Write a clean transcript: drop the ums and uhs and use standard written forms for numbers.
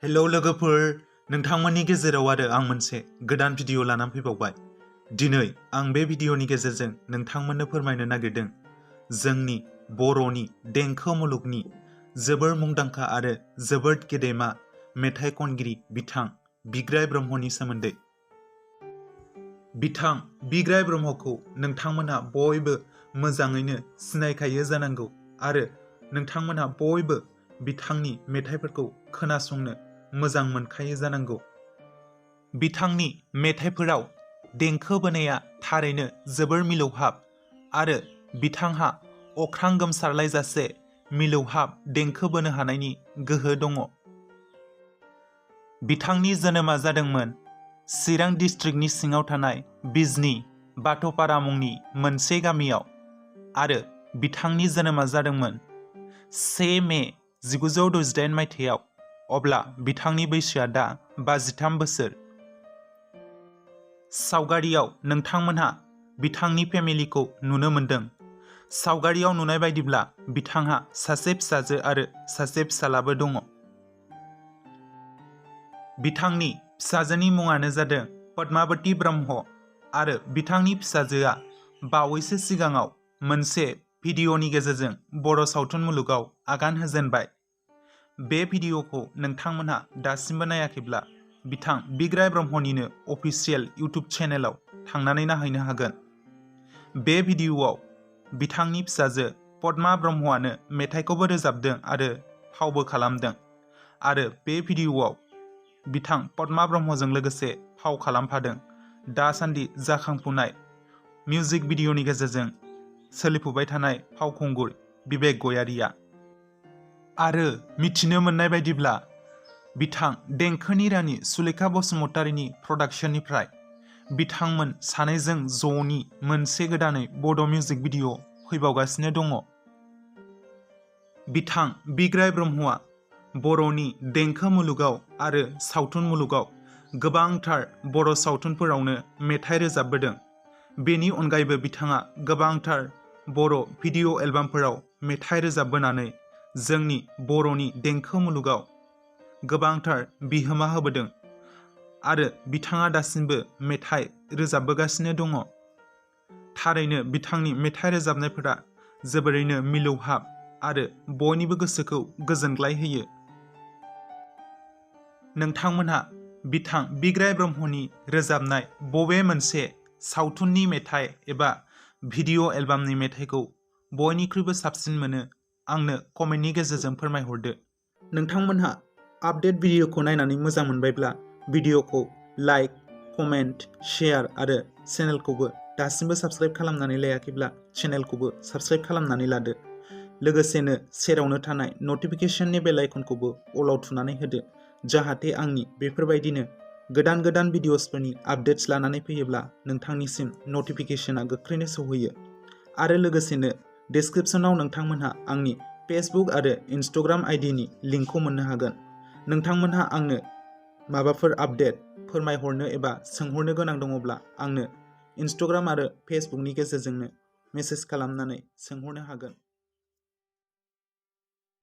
Hello लोगोफोर, नोंथांमोननि गेजेराव आरो आं मोनसे गोदान भिडिअ लानानै फैबावबाय। दिनै आं बे भिडिअनि गेजेरजों नोंथांमोननो फोरमायनो नागिरदों जोंनि बर'नि देंखो मुलुगनि जोबोर मुंदांखा आरो जोबोद गेदेमा मेथाइ खनगिरि बिथां बिग्राय ब्रह्मनि सोमोन्दै। बिथां बिग्राय ब्रह्मखौ नोंथांमोनहा बयबो मोजाङैनो सिनायखायो जानांगौ आरो नोंथांमोनहा बयबो बिथांनि मेथाइफोरखौ खोनासंनो मोजां मोनखायो जानांगौ। बिथांनि मेथाइफोराव देंखो बोनाया थारैनो जोबोर मिलौहाब आरो बिथांहा अख्रां गोमसारलायजासे मिलौहाब देंखो बोनो हानायनि गोहो दङ। बिथांनि जोनोमा जादोंमोन चिरां डिस्ट्रिक्टनि सिङाव थानाय बिजनी बाथ'पारा मुंनि मोनसे गामियाव आरो बिथांनि जोनोमा जादोंमोन 1 मे 1968 मायथाइयाव। अब्ला बिथांनि बैसोआ दा 53 बोसोर। सावगारियाव नोंथांमोनहा बिथांनि फेमिलिखौ नुनो मोनदों। सावगारियाव नुनाय बायदिब्ला बिथांहा सासे फिसाजो आरो सासे फिसालाबो दङ। बिथांनि फिसाजोनि मुङानो जादों पद्मावती ब्रह्म आरो बिथांनि फिसाजोआ बावैसो सिगाङाव मोनसे भिडिअनि गेजेरजों बर' सावथुन मुलुगाव आगान होजेनबाय। बे भिडिअखौ नोंथांमोनहा दासिमबो नायाखैब्ला बिथां बिग्राय ब्रह्मनिनो अफिसियेल इउटुब चेनेलाव थांनानै नायहैनो हागोन। बे भिडिअआव बिथांनि फिसाजो पद्मा ब्रह्मआनो मेथाइखौबो रोजाबदों आरो फावबो खालामदों आरो बे भिडिअआव बिथां पद्मा ब्रह्मजों लोगोसे फाव खालामफादों दासान्दि जाखांफुनाय मिउजिक भिडिअनि गेजेरजों सोलिफुबाय थानाय फावखुंगुर बिबेक गयारिया। आरो मिथिनो मोननाय बायदिब्ला बिथां देंखोनि रानि सुलेखा बसुमतारीनि प्रडाक्शननिफ्राय बिथांमोन सानैजों ज'नि मोनसे गोदानै बड' मिउजिक भिडिअ फैबावगासिनो दङ। बिथां बिग्राय ब्रह्मआ बर'नि देंखो मुलुगाव आरो सावथुन मुलुगाव गोबांथार बर' सावथुनफोरावनो मेथाइ रोजाबबोदों। बेनि अनगायैबो बिथाङा गोबांथार बर' भिडिअ एलबामफोराव मेथाइ रोजाबबोनानै जोंनि बर'नि देंखो मुलुगाव गोबांथार बिहोमा होबोदों आरो बिथाङा दासिमबो मेथाइ रोजाबबोगासिनो दङ। थारैनो बिथांनि मेथाइ रोजाबनायफोरा जोबोरैनो मिलौहाब आरो बयनिबो गोसोखौ गोजोनग्लाय होयो। नोंथांमोनहा बिथां बिग्राय ब्रह्मनि रोजाबनाय बबे मोनसे सावथुननि मेथाइ एबा भिडिअ एलबामनि मेथाइखौ बयनिख्रुइबो साबसिन मोनो आंनो कमेन्टनि गेजेरजों फोरमायहरदो। नोंथांमोनहा आपडेट भिडिअखौ नायनानै मोजां मोनबायब्ला भिडिअखौ लाइक, कमेन्ट, शेयार आरो चेनेलखौबो दासिमबो साबस्क्राइब खालामनानै लायाखैब्ला चेनेलखौबो साबस्क्राइब खालामनानै लादो। लोगोसेनो सेरावनो थानाय नटिफिकेशननि बेल आइकनखौबो अलाव थुनानै होदो जाहाथे आंनि बेफोरबायदिनो गोदान गोदान भिडिअसफोरनि आपडेट्स लानानै फैयोब्ला नोंथांनिसिम नटिफिकेशना गोख्रैनो सौहैयो। आरो लोगोसेनो डिस्क्रिप्शनाव नोंथांमोनहा आंनि फेसबुक आरो इन्स्टाग्राम आइडिनि लिंकखौ मोननो हागोन। नोंथांमोनहा आंनो माबाफोर आपडेट फोरमायहरनो एबा सोंहरनो गोनां दङब्ला आंनो इन्स्टाग्राम आरो फेसबुकनि गेजेरजोंनो मेसेज खालामनानै सोंहरनो हागोन।